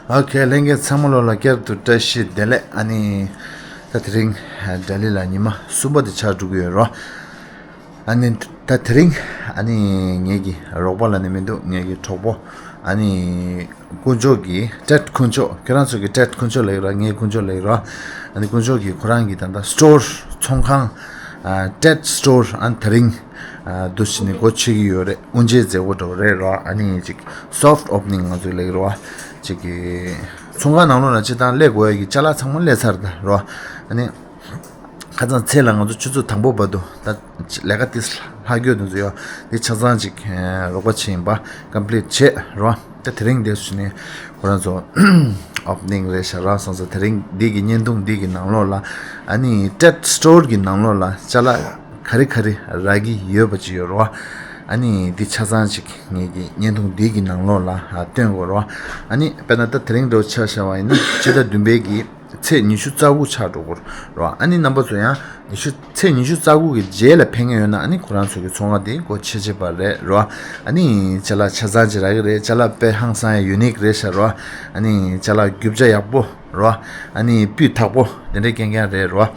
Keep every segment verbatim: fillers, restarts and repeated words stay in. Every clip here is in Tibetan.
ཨོ་ཁེ། ལྷན་རྒྱས་ཚང་མ་ལོ་ལ་བསྐྱར་དུ་བཀྲ་ཤིས་བདེ་ལེགས། ཨ་ནི་ད་དེ་རིང་ལྡི་ལི་ལ་ཉི་མ་གསུམ་པ་དེ་ཆགས་འགྲོ་གི་ཡོད་རོ། ཨ་ནི་ད་དེ་རིང་ཨ་ནི་ངེད་ཀྱི་རོགས་པ་ལབ་ནི་མི་འདུག་ངེད་ཀྱི་གྲོགས་པོ། ཨ་ནི་དཀོན་མཆོག་གི་ཏྲེད་དཀོན་མཆོག་ཁྱོད་རང་ཚོ་གི་ཏྲེད་དཀོན་མཆོག་ལབ་ཀྱི་ར། ངའི་དཀོན་མཆོག་ལབ་ཀྱི་ར། ཨ་ནི་དཀོན་མཆོག་གི་ཁོ་རང་གི་ད་ལྟ་སི་ཊོར་ཚོང་ཁང་ཨ་ཏྲེད་སི་ཊོར་ཨ་ནི་དེ་རིང་ཨ་འདུག་སེ་ནི་སྒོ་ཕྱེ་གི་ཡོད་རེད། དབུ་འབྱེད་མཛད་སྒོ་འདྲ་བོ་རེད་ར། ཨ་ནི་ཅིག་སོཕ་ཊི་ཨོ་པ་ནིང་ང་ཚོས་ལབ་ཀྱི་ར། ཅིག་གི་ཚོང་ཁང་ནང་ལོགས་ལ་སྤྱིར་བཏང་སླེབས་དགོས་ཡ་གི་ཅ་ལག་ཚང་མ་སླེབས་ཚར་ད་ར། ཨ་ནི་ཁ་སང་ཚེས་ལ་ང་ཚོ་ཆུ་ཚོད་དང་པོ་བར་དུ་ད་ལས་ཀ་ཏིས་ལྷག་རྒྱུ་དེ་ཚོ་ཡོད། འདི་ཆ་ཚང་ཅིག་རོགས་པ་བྱས་ཡིན་པ་ཀམ་པི་ལིཊ་བྱས་རོ། ད་དེ་རིང་འདི་ཚོ་ནི་ཁོ་རང་ཚོ་ཨོ་པ་ནིང་རེད་ཤག་ར། སོང་ཙང་དེ་རིང་འདི་གི་བརྙན་ཐུང་འདི་གི་ནང་ལོགས་ལ་ཨ་ནི་ཏྲེད་སི་ཊོར་གི་ནང་ལོགས་ལ་ཅ་ལག་ག་རེ་ག་རེ་རག་གི་ཡོད་པ་ཅིག་ཡོད་རོ། ཨ་ནི་འདི་ཆ་ཚང་ཅིག་ངེད་ཀྱི་བརྙན་ཐུང་འདི་གི་ནང་ལོགས་ལ་ཨ་སྟོན་དགོས་རོ། ཨ་ནི་དཔེར་ན་ད་དེ་རིང་འདྲ་བོ་ཆ་བཞག་པ་ཡིན་ན་ཕྱི་ཟླ་བདུན་པའི་གི་ཚེས་ཉི་ཤུ་རྩ་དགུ་ཆགས་འགྲོ་གི་རེད། ཨ་ནི་རྣམ་པ་ཚོ་ཡང་ཉི་ཤུ་ཚེས་ཉི་ཤུ་རྩ་དགུ་གི་རྗེས་ལ་ཕེབས་མཁན་ཡོད་ན་ཨ་ནི་ཁོ་རང་ཚོ་གི་ཚོང་ཁང་དེ་སྒོ་ཕྱེ་ཕྱེ་བ་རེད་རོ། ཨ་ནི་ཅ་ལག་ཆ་ཚང་ཅིག་རག་གི་རེད། ཅ་ལག་དཔེ་ཧང་སང་ཡ་ཡུ་ནིག་རེད་ཤག་རོ། ཨ་ནི་ཅ་ལག་རྒྱུ་ཆ་ཡག་པོ་རོ། ཨ་ནི་སྤུས་དག་པོ་དེ་འདྲའི་རྐྱང་རྐྱང་རེད་རོ།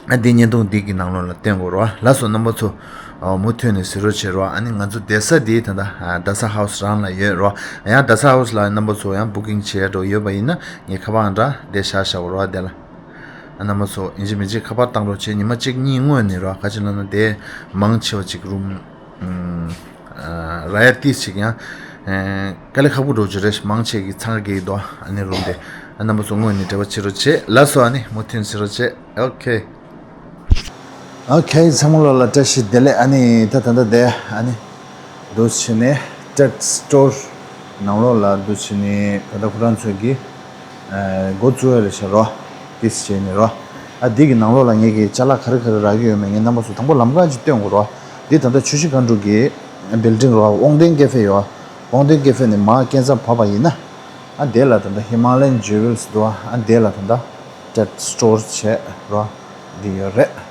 ཨ་འདི་བརྙན་ཐུང་འདི་གི་ནང་ལོགས་ལ་སྟོན་དགོས་རོ། ལགས་སོ་རྣམ་པ་ཚོ། ཨ་མུ་མཐུད་ནས་གཟིགས་རོགས་བྱེད་རོགས། ཨ་ནི་ང་ཚོ་བསྡད་ས་འདི་ད་ལྟ་ཨ་རྡ་ས་ཧའུ་སི་རང་ལ་ཡོད་རོགས། ཡང་རྡ་ས་ཧའུ་སི་ལ་རྣམ་པ་ཚོ་ཡང་བུ་ཀིང་བྱེད་ཡ་འགྲོ་ཡོད་པ་ཡིན་ན་ངས་ཁ་པར་ཨང་གྲངས་འདི་བཞག་བཞག་གོ་རོགས། དེ་ལ་ཨ་རྣམ་པ་ཚོ་ཡིན་གཅིག་མིན་གཅིག་ཁ་པར་བཏང་རོགས་བྱེད། ཉི་མ་གཅིག་གཉིས་སྔོན་ནས་རོགས། ག་ཅི་ལབ་ན་དེ་མང་ཆེ་བ་ཅིག་རུམ་ཨ་རག་ཡ་ཏིས་ཅིག་ཡང་ཨ་དཀའ་ལས་ཁག་པོ་འགྲོ་རྒྱུ་རེད། མང་ཆེ་གི་འཚང་ཁ་གི་འདུག་ཨ་ནི་རུམ་དེ་ཨ་རྣམ་པ་ཚོ་སྔོན་ནས་འབྲེལ་བ་བྱེད་རོགས་བྱེད། ལགས་སོ། ཨ་ནི་མུ་མཐུད་གཟིགས་རོགས་བྱེད། ཨོ་ཁེ། ཨོ་ཁེ། ཚང་མ་ལོ་ལ་བཀྲ་ཤིས་བདེ་ལེགས། ཨ་ནི་ད་ད་ལྟ་དེ་ཨ་ནི་འདུག་སེ་ནི་ཏྲེད་སི་ཊོར་ནང་ལོགས་ལ་འདུག་སེ་ནི་ད་ལྟ་ཁོ་རང་ཚོ་གི་ཨ་འགོ་བཙུགས་ཡ་རེད་ཤག་རོ། ཏིས་བྱས་ནི་རོ། ཨ་འདི་གི་ནང་ལོགས་ལ་ངེད་ཀྱི་ཅ་ལག་ག་རེ་ག་རེ་རག་གི་ཡོད་མེད་ངས་རྣམ་པ་ཚོ་དང་པོ་ལམ་ཁ་ཅིག་སྟོན་དགོས་རོ། འདི་ད་ལྟ་ཆུ་བཞི་སྒང་དྲུག་གི་བིལ་ཌིང་རོ། དབང་ལྡན་ཀེ་ཧྥེ་ཡོད། དབང་ལྡན་ཀེ་ཧྥེ་ནས་མར་སྐས་འཛེག་བབས་པ་ཡིན་ན། ཨ་དེ་ལ་ད་ལྟ་ཧི་མ་ལ་ཡན་ཇུ་ཝེལ་སི་འདུག་ཨ་དེ་ལ་ད་ལྟ་ཏྲེད་སི་ཊོར་བྱས་རོ། འདི་ཡོད་རེད།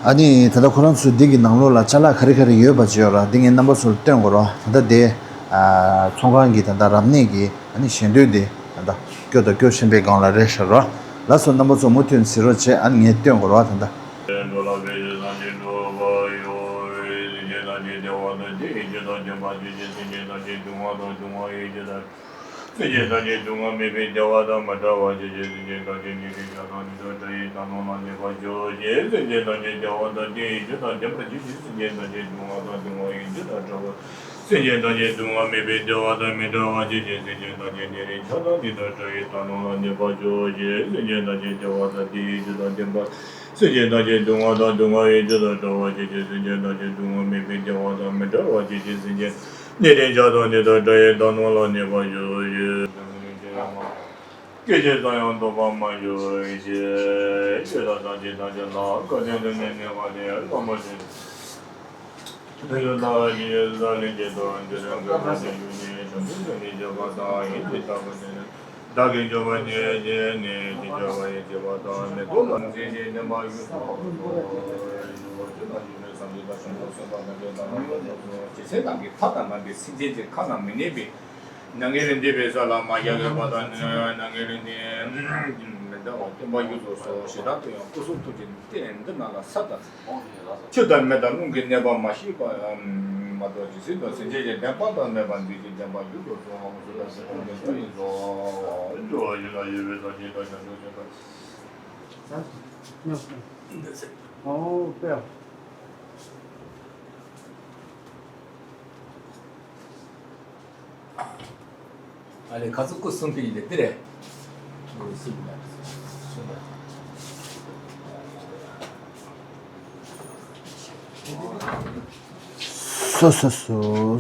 ཨ་ནི་ད་ལྟ་ཁོ་རང་ཚོའི་འདི་གི་ནང་ལོགས་ལ་ཅ་ལག་ག་རེ་ག་རེ་ཡོད་པ་ཅིག་ཡོད་ར། འདི་ངས་རྣམ་པ་ཚོར་སྟོན་དགོས་རོ། ད་ལྟ་དེ་ཨ་ཚོང་ཁང་གི་ད་ལྟ་རབ་གནས་ཀྱི་ཨ་ནི་ཞལ་འདོན་དེ་ད་ལྟ་སྐྱོ་དང་སྐྱོ་ཆེན་པོའི་སྒང་ལ་རེད་ཤག་རོ། ལགས་སོ། རྣམ་པ་ཚོ་མུ་མཐུད་གཟིགས་རོགས་བྱེད། ཨ་ནི་ངས་སྟོན་དགོས་རོ། ད་ལྟ། སེམས་ཅན་ཐམས་ཅད་སྡུག་བསྔལ་མེད་པའི་བདེ་བ་དང་མི་འབྲལ་བར་བྱེད་ཅིང་། སེམས་ཅན་ཐམས་ཅད་ཀྱི་དོན་དུ་བདག་ནི་དགྲ་ཡི་དགྲ་ལོག་ལ་གནས་པར་ཤོག་ཅིག། སེམས་ཅན་ཐམས་ཅད་བདེ་བ་དང་བདེ་བའི་རྒྱུ་དང་ལྡན་པར་གྱུར་ཅིག། སེམས་ཅན་ཐམས་ཅད་སྡུག་བསྔལ་དང་སྡུག་བསྔལ་གྱི་རྒྱུ་དང་བྲལ་བར། སེམས་ཅན་ཐམས་ཅད་སྡུག་བསྔལ་མེད་པའི་བདེ་བ་དང་མི་འབྲལ་བར་གྱུར་ཅིག། སེམས་ཅན་ཐམས་ཅད་ནད་རིགས་ཆགས་སྡང་ནད་དང་དགྲ་ཡི་དགྲ་ལོག་ལ་གནས་པར་ཤོག་ཅིག། སེམས་ཅན་ཐམས་ཅད་བདེ་བ་དང་བདེ་བའི་རྒྱུ་དང་ལྡན་པར། སེམས་ཅན་ཐམས་ཅད་སྡུག་བསྔལ་དང་སྡུག་བསྔལ་གྱི་རྒྱུ་དང་བྲལ་བར་གྱུར་ཅིག། སེམས་ཅན་ཐམས་ཅད་སྡུག་བསྔལ་མེད་པའི་བདེ་བ་དང་མི་འབྲལ་བར་གྱུར་ཅིག། སེམས་ཅན་ནད་རིགས་ཆགས་སྡང་ནད་དང་དགྲ་ཡི་དགྲ་ལོག་ལ་གནས་པར་ཤོག་ཅིག། སྐད་ཅིག་ཙམ་ཡང་སྡུག་པར་མ་གྱུར་ཅིག། ཆོས་དང་ཐམས་ཅད་ཐམས་ཅད་ལ་བཀའ་དྲིན་དུ་ནི་གནས་པ་ནི་བླ་མ་ཆེན་ཐུགས་ལ་བདག་གིས་ཡོད་ལ་ལན་གཅིག་ཏུ་འདི་ལ་འགོད་པ་ནི་ཡུལ་ནི་བྱང་ཆུབ་ཏུ་ནི་བྱེད་པ་དང་ཡིད་ཀྱིས་བཏབ་པ་ནི་བདག་གིས་འཇོམས་པ་ནི་དེ་ནི་དེ་འཇོམས་པ་ཡི་བྱེད་པ་དང་མི་ལྡོག་པ་ནི་སེམས་ཅན་བདེན་པ་ཡུལ་དུ་ཞུགས་པ་ཆོས་དང་ཡུལ་མེད་བསམ་གཏན་དང་བྱང་ཆུབ་སེམས་དཔའ་དང་བྲལ་དང་རྣམ་པར་ཐོབ་སོ། ཇི་སྲིད་བདག་གི་ཐབས་དང་མ་འབད་སེམས་ཅན་གྱི་ཁ་ན་མི་གནས་པའི། ནམ་མཁའི་ལས་འདས་པའི་ས་ལ་མ་ཡ་གི་པ་དང་ནམ་མཁའི་ལས་འདས་མི་འདའ་བ་སྟོན་པ་ཡུལ་དུ་སོང་། ཞེ་སྡང་དུ་ཡང་སྐུ་གསུང་ཐུགས་ཀྱི་རྟེན་འདི་ན་ལ་ས་དང་། ཆུ་དང་མེ་དང་རླུང་གི་གནས་པ་མ་ཞིག་པ་མ་གཏོགས་ཇི་སྲིད་དུ་སེམས་ཅན་གྱི་བདེན་པ་དང་མེད་པ་འདུས་ཀྱི་བདེན་པ་ཡུལ་དུ་སོང་། སུ་དང་སུ་དང་སུ་ཡིན་ཙང་། འགྲོ་བ་ཡུལ་ལ་ཡོད་པའི་བདག་ཅིག་དང་བྱང་ཆུབ་སེམས་དཔའ། ཨོ་པེ། ཨ་ལེ་ཁ་ཚུགས་སྐུ་གསུང་གི་ཡིན་ལེ་འདི་རེད། སོ་སོ་སོ། ཨོ་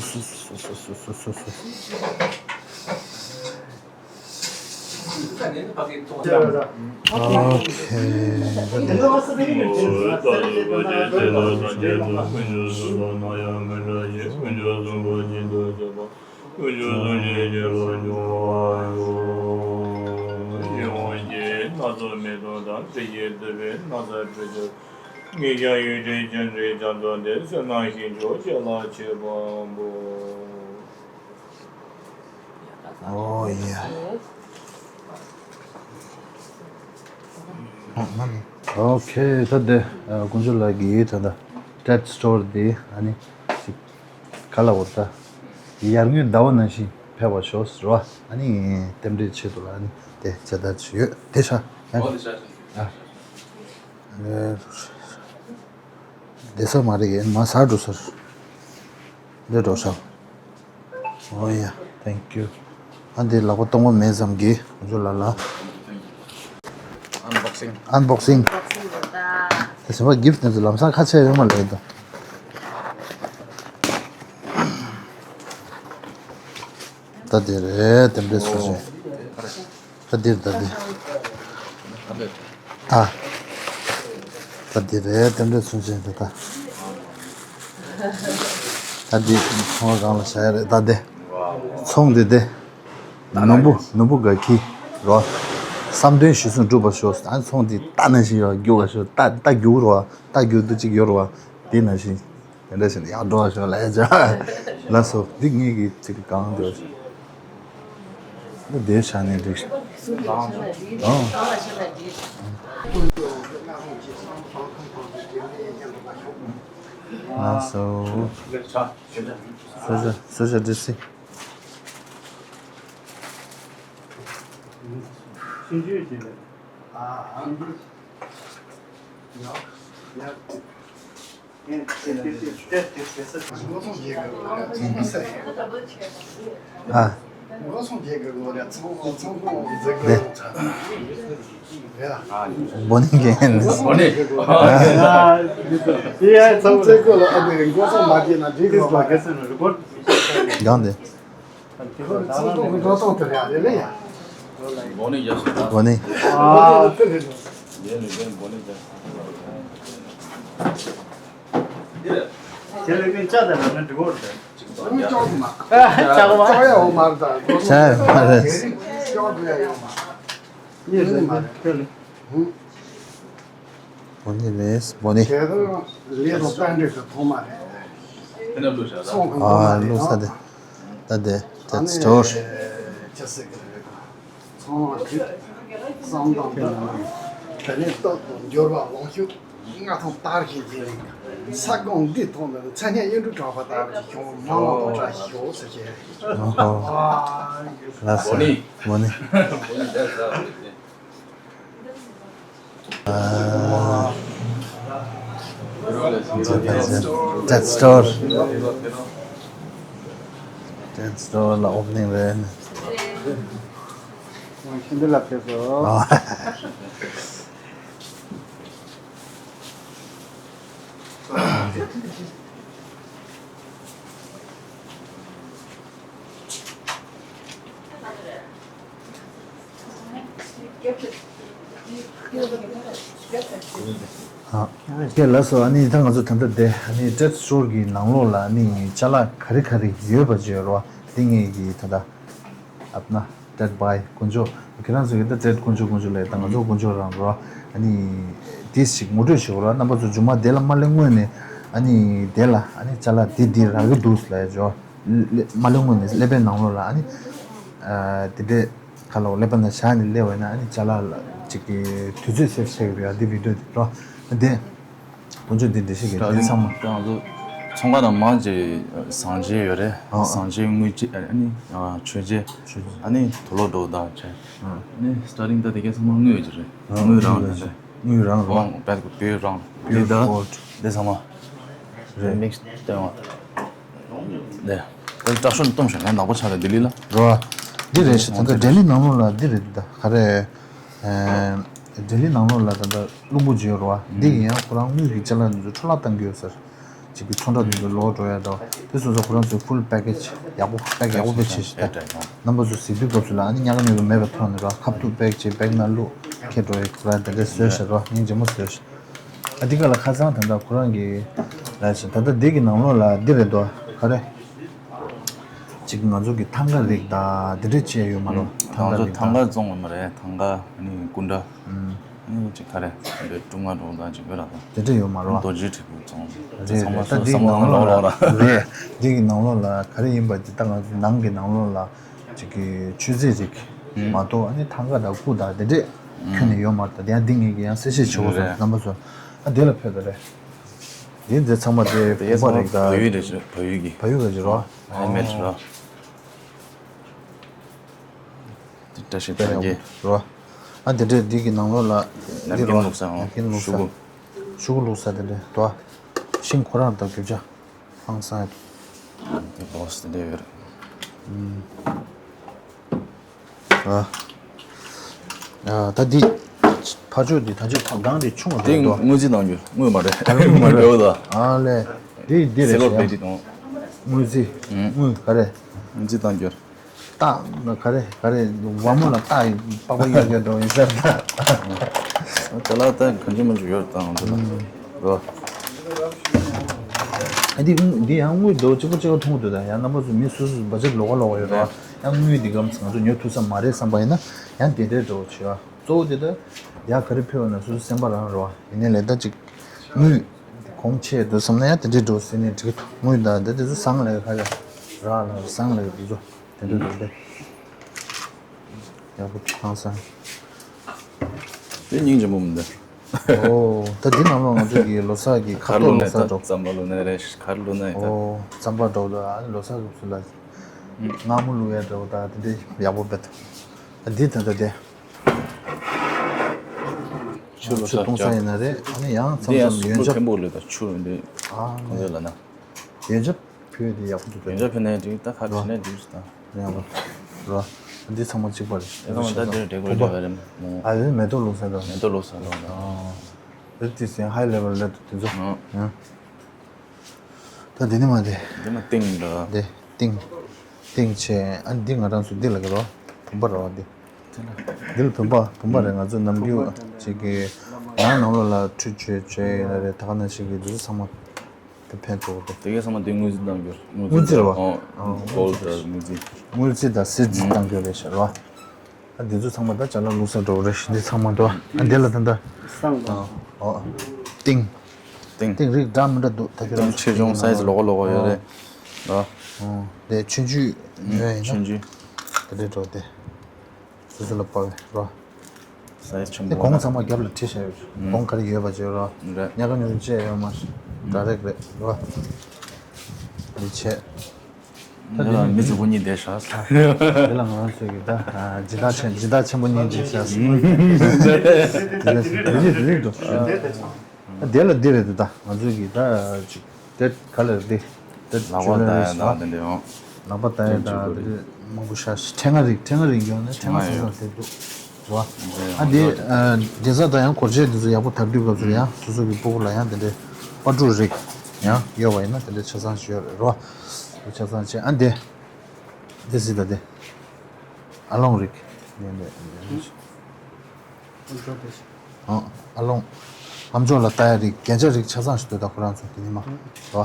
ཁེ། Oh yeah. Okay, ད་དེ་དཀོན་མཆོག་ལགས་ཀྱིས་ད་ལྟ་Tet Store དེ་ཨ་ནི་ཅིག་ག་ལ་འོ་ད་ཡར་ངོའི་ཟླ་བ་ནང་བཞིན་ཕེབས་པར་ཤོག་ཟེར་བ། ཨ་ནི་རྟེན་འབྲེལ་ཆེད་དུ་ལ་ཨ་ནི་དེ་ཇི་ལྟར་ཡོད་དེ་ཤ་ཡང་། ཨོ་དེ་ཤ་ཤ། ཨ། བསྡད་ས་མ་རེད། ཡིན་མ་ཟ་འགྲོ་ཟེར། འདི་འགྲོ་ཤག Oh yeah, thank you. ཨ་འདི་ལག་པ་སྟོང་པ་མེད་ཙམ་གྱིས་ཁོང་ཚོ་ལ་ལ། Unboxing. Unboxing. དེ་བྱས་པ་gift དེ་ཚོ་ལམ་སང་ཁ་ཕྱེ་ཡོད་མ་རེད་ད། ད་དེ་རེད་དེ་འདྲས་སུ་ཞིག་ད་འདིར་ད་འདི། ད། ད་འདི་རེད་དེ་འདྲ་ཚུན་ཆད་འདི་ད། ད་འདི་ཚོང་སྒང་ལ་བཞག་ཡ་རེད་ད་འདི། ཚོང་འདི་འདི། ནོར་བུ་ནོར་བུ་དགའ་ཁྱི་རོ། བསམ་དོན་གཞིར་བཟུང་འགྲུབ་པར་ཤོག་ཨ་ཚོང་འདི་ད་ནང་བཞིན་ཡོད་རྒྱུག་པར་ཤོག་ད་ད་རྒྱུག་རོ། ད་རྒྱུག་དུ་གཅིག་ཡོད་རོ། འདི་ནང་བཞིན། དེ་འདྲ་བྱས་ནས་ཡག་འགྲོ་བ་ཞོག་ལ་ཡ་ཅག་ལ་སོ་འདི་ངེད་ཀྱི་ཚིག་གང་འདོད་ཨ་དེ་ཤ་ནས་འགྲིག་ཨ། ལ་སོ། སོ་ཤ་སོ་ཤ་འདི་སི། ཨ། བོ་ནི་གན། བོ་ནི། ཡང་དེ། བོ་ནི། བོ་ནི་རེད། བོ་ནི། ཁྱེད་རང་ལས་དང་རྟེན་འབྲེལ་གྱི་ཐོག་མ་རེད། ཨ་བླུགས་ས་དེ། ད་དེ་Tet Store། ཚང་མ་གུས་བསམ་དང་ལྡན་པའི་དེ་ནས་སྟོབས་དང་འབྱོར་བ་ལོངས་སྤྱོད་མངའ་ཐང་དར་ཞིང་རྒྱས་ལེགས། ས་སྒང་འདིའི་ཐོག་ནས་མཚན་སྙན་གཡུ་འབྲུག་གྲགས་པ་ལྟ་བུའི་བྱུང་བ་མང་བ་དང་བཀྲ་ཤིས་ཤོག་ཟེར་བྱས། ལགས་སོ། བོ་ནི། Tet Store། Tet Store ལ་opening རེད། ཤིན་ཏུ་ལ་ཕེབས་སོ། ཨ། ཀྱེ་ལགས་སོ། ཨ་ནི་ད་ང་ཚོ་ད་ལྟ་དེ་ཨ་ནི་Tet Store གི་ནང་ལོགས་ལ་ཨ་ནི་ཅ་ལག་ག་རེ་ག་རེ་ཡོད་པ་བརྗོད་རོགས། དེ་ངེད་ཀྱིས་ད་ལྟ་ཨབ་ན་Tet by དཀོན་མཆོག་ཁྱེད་རང་ཚོ་གིས་ད་Tet དཀོན་མཆོག་དཀོན་མཆོག་ལབ། ད་ང་ཚོ་དཀོན་མཆོག་རང་རོགས། ཨ་ནི་དེ་ཞིག་ངོ་སྤྲོད་བྱེད་དགོས་རོགས། རྣམ་པ་ཚོ་མཇུག་མ་དེ་ལ་མ་སླེབས་སྔོན་ནས་ཨ་ནི་དེ་ལ་ཨ་ནི་ཅ་ལག་དེ་འདི་རག་གི་འདུག་ལབ་ཡ་བརྗོད། མ་སླེབས་སྔོན་ནས་ཀླད་པའི་ནང་ལོགས་ལ་ཨ་ནི་དེ་འདྲས་ཁ་ལོ་ཀླད་པ་ནང་བཞག་ནས་སླེབས་པ་ཡིན་ན་ཨ་ནི་ཅ་ལག་ལ་ཅིག་གི་དུས་ཚོད་སེབ་བྱེད་ཀྱི་རེད། ཨ་འདི་བི་ཌིའོ་འདི་རོགས་འདི། དཀོན་མཆོག་འདི་འགྲེལ་བཤད་ཀྱི་འདི་ཚང་མ། ང་ཚོ་ཚོང་ཁང་ནང་མང་ཆེ་བཟང་ཆས་ཡོད་རེད། ཨ། བཟང་ཆས་དངུལ་ཆས་ཨ་ནི་མཆོད་ཆས། མཆོད་ཆས། ཨ་ནི་དུག་ལོག་འགྲོ་དང་བྱས། ཨ་ནི་starting ད་དེ་གས་ཚང་མ་དངུལ་ཡོད་ཀྱི་རེད། ཨ། དངུལ་རང་དངུལ་རེད། དངུལ་རང་རོ། ཨོ་བེད་ཀོ་བེད་རང་། བེད་ད་འདི་ཚང་མ་རེད། མིག་སི་བཏོན་པ། ནས་དེ་སྐྲ་ཤོར་ནས་གཏུམ་ཤོར་ནས་ནག་པོ་ཆགས་རེད་ལྡི་ལི་ལ། རོ། འདི་རེད་ཤག་ད་ལྟ་ལྡི་ལི་ནང་ལོགས་ལ་འདི་རེད་ད་ག་རེ། ལྡི་ལི་ནང་ལོགས་ལ་ད་ལྟ་རླུང་བུ་ཅིག་ཡོད་རེད་བ། འདི་ཡིན་ཡང་ཁོ་རང་དངུལ་གྱི་ཅ་ལག་འདི་ཚོ་འཕྲོ་བརླག་བཏང་གི་ཡོད་ཟེར། ཅིག་གི་ཚོང་ཁྲོམ་འདི་ཚོ་ལོག་འགྲོ་ཡ་འདྲ་བ། དེ་སོང་ཙང་ཁོ་རང་ཚོས་full package ཡག་པོ་pack ཡག་པོ་དཔེ་བྱས་ཤག་ད། རྣམ་པ་ཚོ་གཟིགས་དུས་སྐབས་སུ་ལ་ཨ་ནི་ཉག་ག་ཉོག་ག་མེད་པའི་ཐོག་ནས་ར་ཁ་ཐུག་pack བྱས་bag ནང་བླུགས་ཁྱེར་འགྲོ་ཡ་ཁོ་རང་དེ་འདྲ་བཟོས་ཤག་ར་སྙིང་རྗེ་མོ་བཟོས་ཤག་ཨ་འདི་ག་ལ་ཁ་སང་ད་ལྟ་ཁོ་རང་གི་ལ་ཞིག་ད་ལྟ་འདི་གི་ནང་ལོགས་ལ་འདི་རེད་དོ་ག་རེ། ཅིག་ང་ཚོ་གི་ཐང་ག་རིགས་ད་འདི་འདྲས་བྱས་ཡོད་མ་རོ། ཐང་ག་ང་ཚོ་རིགས་ཐང་ག་བཙོང་བ་མ་རེད། ཐང་ག་ཨ་ནི་སྐུ་འདྲ། ཨ་ནི་ཅིག་ག་རེ་འདི་ཀྲུང་ང་འགྲོ་ད་ཅིག་ཡོད་ར་ད། དེ་འདྲས་ཡོད་མ་རོ། རྡོ་རྗེ་དྲིལ་བུ་བཙོང་། རེད་རེད། ད་འདི་གི་ནང་ལོགས་ལ་རེད། འདི་གི་ནང་ལོགས་ལ་ག་རེ་ཡིན་པ་འདི་ད་ང་ཚོ་ནང་གི་ནང་ལོགས་ལ་ ཅིག་གི་མཆོད་རྫས་རིགས་མ་གཏོགས། ཨ་ནི་ཐང་ག་དང་སྐུ་དང་དེ་འདྲས་ཁྱོན་ནས་ཡོད་མ་རེད། ད་དེ་ཡང་འདི་ངེད་ཀྱིས་ཡང་གསལ་བཤད་བྱེད་དགོས་སོང་། རེད། རྣམ་པ་ཚོ། ཨ་དེ་ལ་ཕེབས་ད་རེད། འདི་འདི་ཚང་མ་དེ་དེ་བུམ་པ་རེད། ད་བལ་ཡུལ་རེད། བལ་ཡུལ་གྱི། བལ་ཡུལ་གྱི་རོ། ཧེན་མེད་རོ། དེ་བཀྲ་ཤིས་དཔལ་རྒྱལ་རོ། ཨ་དེ་འདྲས་འདི་གི་ནང་ལོགས་ལ་ནམ་རྒྱུན་བླུགས་ས། ནམ་རྒྱུན་བླུགས་ས། ཤོག་གུ། ཤོག་གུ་བླུགས་ས་དེ་འདྲས་དོ། ཤིང་ཁོ་རང་དང་རྒྱུ་ཆ། ཧང་སང་། དེ་བོ་སི་དེ་འདྲས་ཡོད་རེད། ཨ། ཨ་ད་འདི་ཕར་ཕྱོགས་འདི་ད་ཅི་ཕ་སྒང་འདི་ཆུང་བ་དེ་འདུག་དངུལ་རྩིས་གཏང་རྒྱུ། དངུལ་མ་རེད། ཨ་དངུལ་མ་རེད། འགྲོ་གི་འདུག་ཨ་ལས། འདི་འདི་རེད། སེ་ལོར་ཟེར་ཡ། བེ་དེ་དང་། དངུལ་རྩིས། ཨུ། དངུལ་ག་རེ། དངུལ་རྩིས་གཏང་རྒྱུ། རྟགས་ག་རེ་ག་རེ། ཝ་མོ་ལ་རྟགས་པགས་པ་གཡར་གྱི་འགྲོ་ཡིན་ཟེར་ད། དེ་ལ་ད་གང་ཅི་མང་ཅི་ཡོད་དང་དེ་ལ་རོ། ཨ་འདི་འདི་ཡང་དངུལ་འདུག་གཅིག་པ་གཅིག་པ་མཐོང་གི་འདུག་ད་ཡང་རྣམ་པ་ཚོ་མི་སུ་སུ་བ་ཅིག་ལོགས་ཀ་ལོགས་ཀ་ཡོད་རོ། ཡང་དངུལ་འདི་གམ་ང་ཚོ་ཉོ་ཐུབ་ས་མ་རེད་བསམ་པ་ཡིན་ན་ཡང་དེ་འདྲའི་འགྲོ་བྱེད་ཨ། གཙོ་བོ་དེ་ད་ཡ་ག་རེ་ཕུལ་བ་ན་སུ་སུ་སེམས་པ་རང་རོ། ཡིན་ནའི་ལས་ད་ཅིག་དངུལ་གོང་ཆེ་འདུག་བསམ་ན་ཡང་དེ་འདྲའི་འགྲོ་ཟེར་ནས་འགྲིག་གི་འདུག་དངུལ་ད་ད་དེ་ཚོ་བཟང་ལས་ག་རེ་རག་ལ་བཟང་ལས་འདི་ཚོ་དེ་འདྲ་འདུག་སྟེ། ཡག་པོ་ཧང་སང་། དེ་སྙིང་རྗེ་མོ་མི་འདུག་ཨོ་ད་འདི་ནང་ལོགས་ང་ཚོ་གི་ལོ་གསར་གྱི་ཁ་གར་ལོ་ཐོག་ལོ་ནས་གསར་ད་འགྲོ། རྩམ་པ་ལོ་ནས་རེད། གར་ལོ་ནས་ད། ཨོ་རྩམ་པ་འགྲོ་ད། ཨ་ནི་ལོ་གསར་གྱི་ཚུལ་ལ་མངར་མོ་བླུག་ཡས་འགྲོ་ད། དེ་འདྲའི་ཡག་པོ་བེད། ད་འདི་ད་ད་དེ་ཆུ་ལོ་ཆུ་གཏོང་ས་ཡིན་ན་རེད། ཨ་ནི་ཡང་མཚམས་འདི་ཡང་མཚམས་ཡོན་སུ་ཆབ། ཕན་པོ་ལོས་ད་ཆུ་འདི་ཨ་གང་ལས་ལ་ན། ཡོན་ཆབ་ཕུལ་དེ་ཡག་པོ་འདུག་ཡོན་ཆབ་ཕུལ་ནས་འགྲིག་ད་ཁ་བྱེད་ནས་འགྲིག་ད། ཡག་པོ་རོ། འདི་ཚང་མ་གཅིག་པ་རེད། ཨེ་ཚང་མ་ད་འདིར་འབྲེལ་དགོས་འབྲེལ་བ་རེད་མོ། ཨ་ཡོད་མེ་ཏོག་བླུགས་ས་དང་། མེ་ཏོག་བླུགས་ས་དང་། ཨ་རེད་དེ་ཟེར་ཧའི་ལེ་ཝལ་རེད་དེ་ཚོ། ཨ། ཡང་། ད་འདི་ནི་མ་དེ། འདི་མ་ཏིང་འདྲ། འདི་ཏིང་། ཏིང་ཆེ། ཨ་འདི་ང་རང་ཚོ་འདི་ལ་གི་རོ། བུམ་པ་རོ་འདི། འདི་ལ་བུམ་པ་བུམ་པ་རེད། ང་ཚོ་ནམ་རྒྱུན་ཅིག་གི་ནང་ནང་ལོགས་ལ་ཁྲུས་བྱོས་བྱོས་ཡིན་ན་རེད། ད་ག་ནང་བཞིན་གི་འདི་ཚོ་ཚང་མ་དེ་ཕན་ཐོགས་གི་འདུག་དེ་གའི་ཚང་མ་དེ་དངུལ་རྩིས་གཏང་རྒྱུ། དངུལ་རྩིས་རེད་བ། ཨོ་ཨོ་གོལ་དང་དངུལ་རྩིས། དངུལ་རྩིས་དང་སིལ་རྩིས་གཏང་རྒྱུ་རེད་ཤག་རོ། ཨ་འདི་ཚོ་ཚང་མ་ད་ཅ་ལག་བླུགས་ས་འགྲོ་རེད། འདི་ཚང་མ་འགྲོ། ཨ་འདི་ལ་ད་ད། སང་། ཨོ་ཨོ། ཏིང་། ཏིང་། ཏིང་རིགས་འདྲ་མི་འདྲ་འདུག་ད་ཁྱོད་རང་ཏིང་ཆེ་ཆུང་སའི་ཛི་ལོགས་ལོགས་ཡོད་རེད། ཨོ། ཨོ་དེ་ཆུང་ཆུང་ཡོད་ཡིན་ན། ཆུང་ཆུང་། དེ་འདྲས་འགྲོ་དེ། སོ་སོ་ལ་དཔག་པའི་རོ། སའི་ཛི་ཆེན་པོ་དེ་གོང་ཚང་མ་རྒྱབ་ལ་བྲིས་བཞག་ཡོད། ཨུམ། གོང་ག་རེ་ཡོད་པ་བརྗོད་རོ། རེད། ཉག་ག་ཉོག་བཅས་ཡོད་མ་རེད། ཨུམ། ཌའི་རེག་རེད་རོ། འདི་བྱས། ད་འདི་ནི་མི་ཚོ་བོ་གཉིས་བསྡད་ཤག་དེ་ལ་ང་རང་ཚོ་གི་ད་སྦྱིན་བདག་ཆེན་སྦྱིན་བདག་ཆེན་པོ་གཉིས་ཅིག་བཞག་སོང་། དེ་ལ་དེ་ལ་དེ་ལ་འགྲོ། ཨ་དེ་ལ་འདི་རེད་འདུག་ད་ང་ཚོའི་གི་ད་ཅིག་དེ་ག་ལ་རེད་དེ། དེ་ལག་པ་ལྟ་ཡ་དང་དེ་འདྲ་ཡང་། ལག་པ་ལྟ་ཡ་དང་དེ་འདྲ་མང་པོ་ཤ་ཤ། ཕྲེང་བ་རིགས་ཕྲེང་བ་རིགས་ཡོང་ན་ཕྲེང་བ་སོ་སོ་དེ་འདུག་རེད་བ། ཨ་དེ་ཨ་དེ་ས་དང་ཡང་སྒོར་ཆས་དེ་ཚོ་ཡག་པོ་དར་དུས་སྐབས་སུ་ཡང་སོ་སོ་གི་སྤུ་གུ་ལ་ཡང་དེ་འདྲའི་པར་ཕྲུག་རིགས་ཡང་ཡོད་པ་ཡིན་ན་དེ་འདྲའི་ཆ་ཚང་ཞིག་ཡོད་རེད་རོ། དེ་ཆ་ཚང་བྱས། ཨ་དེ་དེ་སྲིད་ད་དེ་ཨ་ལོང་རིགས་དེ་འདྲ། ཨ་ཨ་ལོང་། ཨམ་ཅོག་ལ་ལྟ་ཡ་རིགས་རྒྱན་ཆ་རིགས་ཆ་ཚང་ཞིག་འདུག་ད་ཁོ་རང་ཚོ་དེ་ནི་མ་རོ།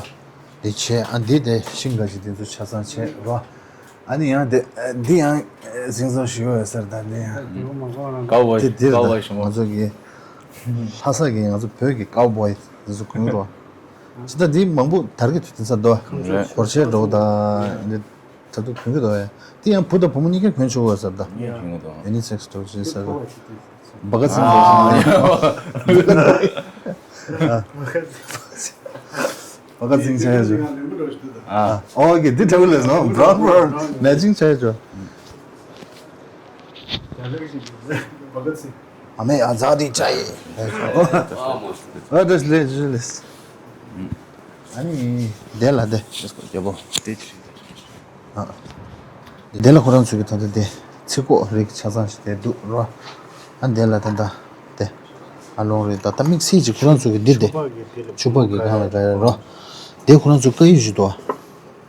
དེ་བྱས། ཨ་འདི་དེ་ཤིང་འགའ་ཞིག་དེ་ཚོ་ཆ་ཚང་བྱས་རོ། ཨ་ནི་ཡང་དེ་འདི་ཡང་ཟིང་ཟིང་ཞིག་ཡོད་ཟེར། ད་འདི་ཡང་ཀའོ་བོའི་དེ་འདིར་ཀའོ་ད་བོའི་ཞི་མོ། ང་ཚོ་གི་ལྷ་ས་གི་ང་ཚོ་བོད་ཀྱི་ཀའོ་བོའི་དེ་ཚོ་གོན་རོ། ཇི་ལྟར་འདི་མང་པོ་དར་གྱི་འདུག་དེ་ཚོ་ད་རེད། སྒོར་ཆས་འགྲོ་ད་འདི། ད་དུང་གོན་གྱི་འདུག་ཨེ། དེ་ཡང་བུ་དང་བུ་མོ་གཉིས་ཀས་གོན་ཆོག་པ་ཟེར་ད། གཉིས་གོན་གྱི་འདུག་ཡུ་ནི་སེག་སི་འདྲ་བོ་ཅིག་ཟེར། བ་ག་ཚིང་འདྲ་བོ་ཅིག་བ་ག་ཚིང་བྱས་ཡོད། ཨ། ཨོ་ཀེ། འདི་འདྲ་བོ་ལས་སོང་། བྷ་རའུན་བྷ་རའུན་མེ་ཅིང་བྱས་ཡོད། བ་ག་ཚིང་། ཨ་མའི་ཨ་ཛ་དི་ཅ་ཡེ། ཨ་འདྲ་ལས་འདྲ་ལས། ཨ་ནི་དེ་ལ་དེ། རྒྱལ་པོ་དེ་ཅི། ཨ། དེ་ལ་ཁོ་རང་ཚོ་གི་ད་ལྟ་དེ་ཚིག་ཀོ་རིགས་ཆ་ཚང་ཞིག་དེ་འདུག་རོ། ཨ་དེ་ལ་ད་ལྟ་དེ་ཨ་ལོང་རེད། ད་ལྟ་དམིགས་བསལ་གྱི་ཁོ་རང་ཚོ་གི་འདི་དེ་ཕྱུ་པ་གི་སྒང་ལ་ར་རོ། དེ་ཁོ་རང་ཚོ་བཀའ་ཡིག་ཞིག་འདུག་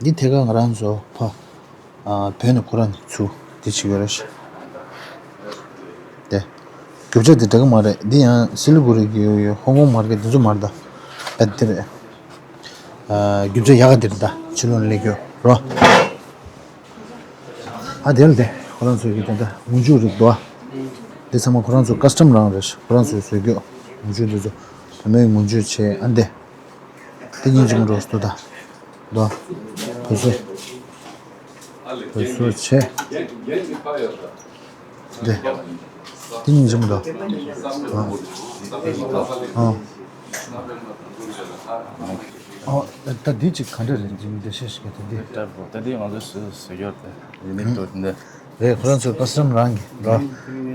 འདི་ཐད་ཀར་ང་རང་ཚོ་ཕ། ཨ། བོད་ནས་ཁོ་རང་ནས་ཚུར་འདི་བྱེད་ཀྱི་རེད། དེ། རྒྱུ་ཆ་དེ་འདྲ་གི་མ་རེད། འདི་ཡང་སི་ལི་གུ་རི་གི་ཡོད་ཡོད། ཧོང་ཀོང་མ་རེད། འདི་ཚོ་མ་རེད་ད། ཨ་འདི་རེད། ཨ། རྒྱུ་ཆ་ཡག་ག་འདི་རེད་ད། ཕྱི་ལོགས་ནས་སླེབས་རྒྱུ་རོ། ཨ་དེ་ལ་དེ་ཁོ་རང་ཚོའི་གི་དེ་འདྲ་ངུ་འཇུག་རིགས་འདུག་ཨ། འདི་ཚང་མ་ཁོ་རང་ཚོ་ཀ་སི་ཊམ་རང་རེད། ཁོ་རང་ཚོས་བཟོས་རྒྱུ་ངུ་འཇུག་འདི་ཚོ། བུད་མེད་ངུ་འཇུག་བྱས། ཨ་འདི། དེ་སྙིང་རྗེ་མོ་འགྲོ་སོང་ད། དོ། དེ་ཚོ། བཟོ་བྱས། འདི། འདི་སྙིང་རྗེ་མོ་འདུག་ཨ། ཨ། ཨ། ད་འདི་ཅིག་ག་འདྲ་རེད། འདི་འདི་ཤེས་ཤེས་ཀྱི་ད་འདི། ད་འདི་ང་ཚོས་བཟོས་ཡོད་པས། ཡུ་ནིག་ཏུ་འདི། རེད། ཁོ་རང་ཚོའི་ཀ་སི་ཊམ་རང་གི་ར།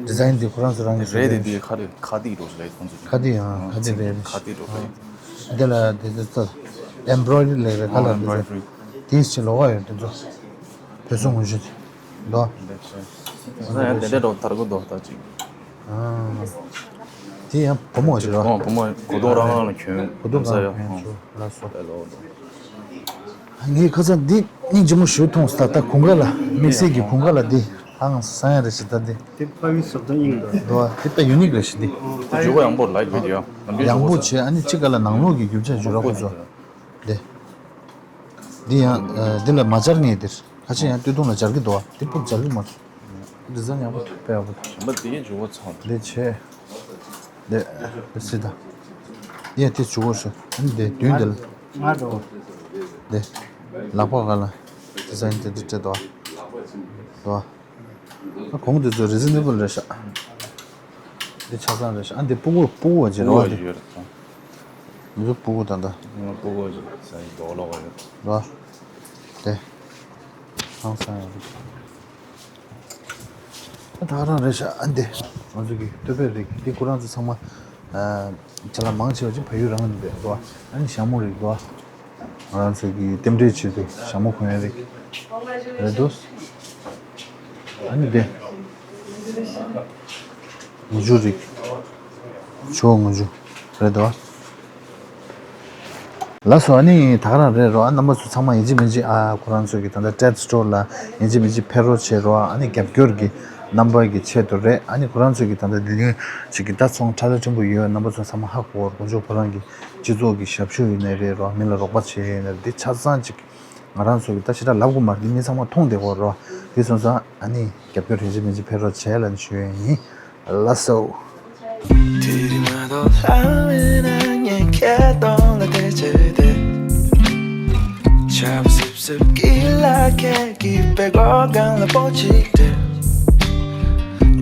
ཌི་ཛའིན་འདི་ཁོ་རང་ཚོ་རང་གི་རེད། དེ་རེད། དེ་ཁ་རེད། ཁ་ཏིག་རོ་ཞིག་ལས་ཁོང་ཚོ། ཁ་ཏིག་ཨ། ཁ་ཏིག་རེད། ཁ་ཏིག་རོ་རེད། འདི་ལ་དེ་དེ་ཚོ་ཨེམ་བྷོ་རོ་ཌི་རི་ལབ་རེད། ཁ་ལ་ཨེམ་བྷོ་རོ་ཌི་རི། དེ་ཕྱི་ལོགས་ཡོད་དེ་ཚོ། བོད་སོང་ངོ་ཤེས་དོ། ང་ཡང་དེ་འདྲ་འགྲོ་ཐར་གོ་དོ་ད་ཅིག་ཨ། དེ་ཡང་བུ་མོ་ཞིག་རོ། ཨོ་བུ་མོ་གོ་དོ་རང་རང་ལ་གྱོན། བུ་དོ་ས་ཡ་གང་ཧོ། ལ་སོ། ལ་ལོ་དོ། ངས་ཁ་སང་འདི་སྙིང་རྗེ་མོ་ཞིག་མཐོང་སོང་། ད་ད་གུང་དཀར་ལ་དམིགས་བསལ་གྱི་གུང་དཀར་ལ་འདི་ཧང་སང་ཡ་རེད་ཞེས། ད་འདི་དེ་ཕ་གི་བཟོ་ལྟ་སྙིང་འདོད་འདུག་དེ་དཔེ་ཡུ་ནིག་རེད་ཞེས། འདི་འཇུག་པ་ཡང་པོ་ལའིཊ་ཝེཊ་ཡ། ཡང་པོ་བྱས། ཨ་ནི་གཅིག་ག་ལ་ནང་ལོགས་ཀྱི་རྒྱུ་ཆ་འཇུག་རོགས་ཁོ་ཚོ། འདི་འདི་ཡང་འདི་ལ་མ་སྦྱར་ངེས་འདིར། ཁ་ཆེ་ཡང་སྟོད་ཐུང་ལ་སྦྱར་གྱི་འདུག་འདི་ཕུག་སྦྱར་གྱི་མ་འདུག་ཌི་ཛའིན་ཡག་པོ་འདུག་དཔེ་ཡག་པོ་འདུག་གཞན་པ་འདི་གའི་འཇུག་པ་ཚང་འདི་བྱས། འདི་འདི་སྲིད་ད། ཡ་དེ་ཇུ་བོ་ཤོ། ཨ་ནི་དེ་མདུན་དེ་ལ། ང་འགྲོ། དེ། ལག་པ་ག་ལ། དེ་ས་ཡིན་དེ་འདི་སྤྲད་དོ། དོ། ཨ་གོང་དེ་ཚོ་རི་ཛི་ནེ་བལ་རེད་ཤག་འདི་ཆ་ཚང་རེད་ཤག་ཨ་འདི་སྤུ་གུ་སྤུ་གུ་བ་ཅིག་རེད་བ། སྤུ་གུ་ཡོད་རེད། ང་ཚོ་སྤུ་གུ་ད་ལྟ། ང་སྤུ་གུ་ཅིག་ས་ཡིན་རྡོ་ལོག་ཡོད། རེད་བ། དེ། ཧང་སང་ཡོད། ད་ག་རང་རེད་ཤག་ཨ་འདི་ང་ཚོ་གི་སྟོད་པའི་རིགས་འདི་ཁོ་རང་ཚོ་ཚང་མ། ཨ། ཅ་ལག་མང་ཆེ་བ་ཅིག་བལ་ཡུལ་རང་ནས་འདུག་རོ། ཨ་ནི་ཞྭ་མོ་རིགས་རོ། ང་རང་ཚོ་གི་རྟེན་འབྲེལ་ཆེད་དུ་ཞྭ་མོ་གོན་ཡ་རིགས་རེད་འདུག་ཨ་ནི་འདི་ངུ་ཆུ་རིགས། ཇོ་བོ་ངུ་ཆུ་རེད་འདུག་ལགས་སོ། ཨ་ནི་ད་ག་རང་རེད་རོ། ཨ་རྣམ་པ་ཚོ་ཚང་མ་ཡིན་གཅིག་མིན་གཅིག་ཨ་ཁོ་རང་ཚོ་གི་ད་ལྟ་ཊེཌ་སི་ཊོར་ལ་ཡིན་གཅིག་མིན་གཅིག་ཕེབས་རོགས་བྱེད་རོགས། ཨ་ནི་རྒྱབ་སྐྱོར་གྱི་རྣམ་པ་གི་ཆེད་དུ་རེད། ཨ་ནི་ཁོ་རང་ཚོ་གི་ད་ལྟ་འདི་ནས་ཅིག་གི་ད་ཚོང་ཁྲ་ལ་ཕྲན་བུ་ཡོད། རྣམ་པ་ཚོ་ཚང་མ་ཧ་གོ་བར་དཀོན་མཆོག་ཁོ་རང་གི་སྤྱི་ཚོགས་ཀྱི་ཞབས་ཞུ་ཡིན་ནའི་རེད་རོ། མི་ལ་རོགས་པ་བྱེད་ཡིན་ནའི་རེད། འདི་ཆ་ཚང་ཅིག་ང་རང་ཚོ་གི་ད་ཞེ་དྲག་ལབ་དགོས་མ་རེད། འདི་མི་ཚང་མ་མཐོང་བསྡད་ཀྱི་ཡོད་རོ། དེ་སོང་ཙང་ཨ་ནི་རྒྱབ་སྐྱོར་ཡིན་གཅིག་མིན་གཅིག་ཕེབས་རོགས་བྱེད་ལབ་ནས་ཞུ་ཡ་ཡིན། ལགས་སོ། དེ་རིང་མ་གཏོགས་ལྷང་བའི་ནང་ངས་ཁྱེད་གདོང་ལ་བལྟས་བྱས་བསྡད། ཆར་པ་སིབ་སིབ་ཀྱི་ལ་ཁད་ཀྱི་པད་ཀོག་སྒང་ལ་པོ་གཅིག་སྦྲེལ།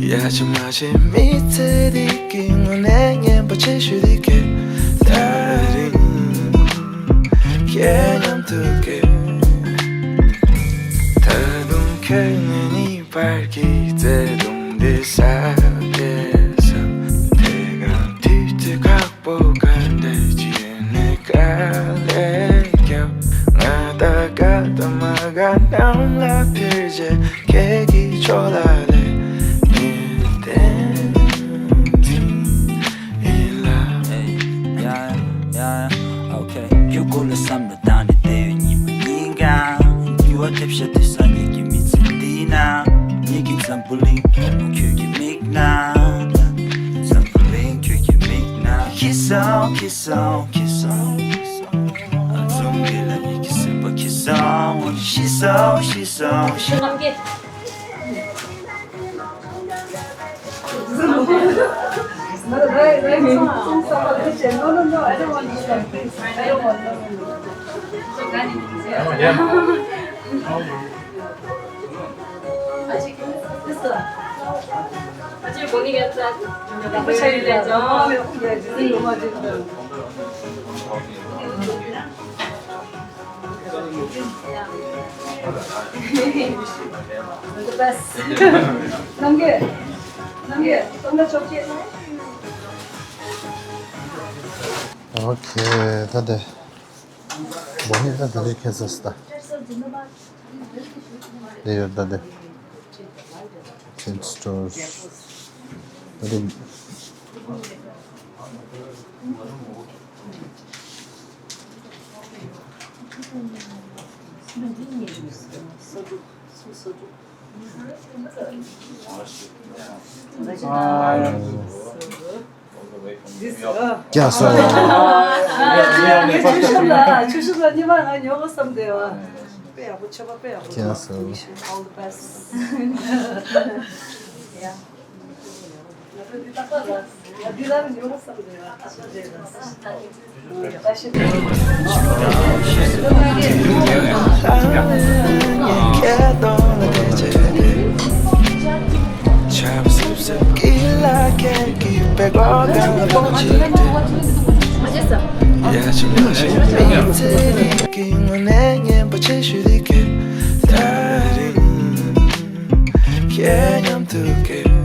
ཡ་ཆི་མ་ཆི་མི་ཚེ་འདི་གི་དངོས་གནས་སྙན་པ་ཆེ་ཤོས་འདི་གས། ད་རིང་ཁྱེད་མཉམ་དུ་གས། ད་དུང་ཁྱོད་ངའི་གཉིས་བར་གྱི་བརྩེ་དུང་འདི་ས་གས་སམ། དེ་ག་དུས་ཚོད་ཁག་པོ་ག་འདྲ་ཅིག་ནས་དཀའ་ལས་རྒྱབ། ང་ད་དགའ་དང་མ་དགའ་ནང་ལ་ཕེབས་རྗེས་ཁྱེད་ཀྱི་ཕྱོགས་ལ་སླེབས། ངས་བསྟན་འཛིན་ཡིན་ལ། Hey, yeah, yeah, okay. ཁྱོད་སྐོར་ལ་བསམ་བློ་བཏང་ནས་བསྡད་ཡོད་ཉི་མ་ཉིན་གང་། འགྱུར་བ་ཐེབས་ཤག་དེ་སང་ཉིན་གྱི་མི་ཚེ་འདི་ན། ངེད་ཀྱི་འཛམ་བུ་གླིང་ཁྱོད་ཀྱི་མིག་ན། འཛམ་བུ་གླིང་ཁྱོད་ཀྱི་མིག་ན། ཁྱི་སང་ཁྱི་སང་ཁྱི་སང་། ཨ་ཙུམ་གི་ལ་ཡི་གི་སེམས་པ་ཁྱི་སང་ཤི་སང་ཤི་སང་ཤི། No, no, no, I don't want this one. Please, I don't want. No, no, no. ཨོ་ཁེ། ད་དེ་འོ་ནི་ད་ད་རེས་ཁྱད་མཚར་སི་ད། དེ་ཡོད་ད་དེ། ཊེཌ་སི་ཊོར། ད་དེ། ཀྱ་སོ། ཆུ་ཤུགས་ལ་ཉི་མ་ང་ཉོ་གི་བསམ་བསྡད་པ། དཔེ་ཡག་པོ། ཆོས་པ་དཔེ་ཡག་པོ། ཀྱ་སོ། All the best. Yeah. ཁྱེད་མཉམ་དུ་སྐྱེ།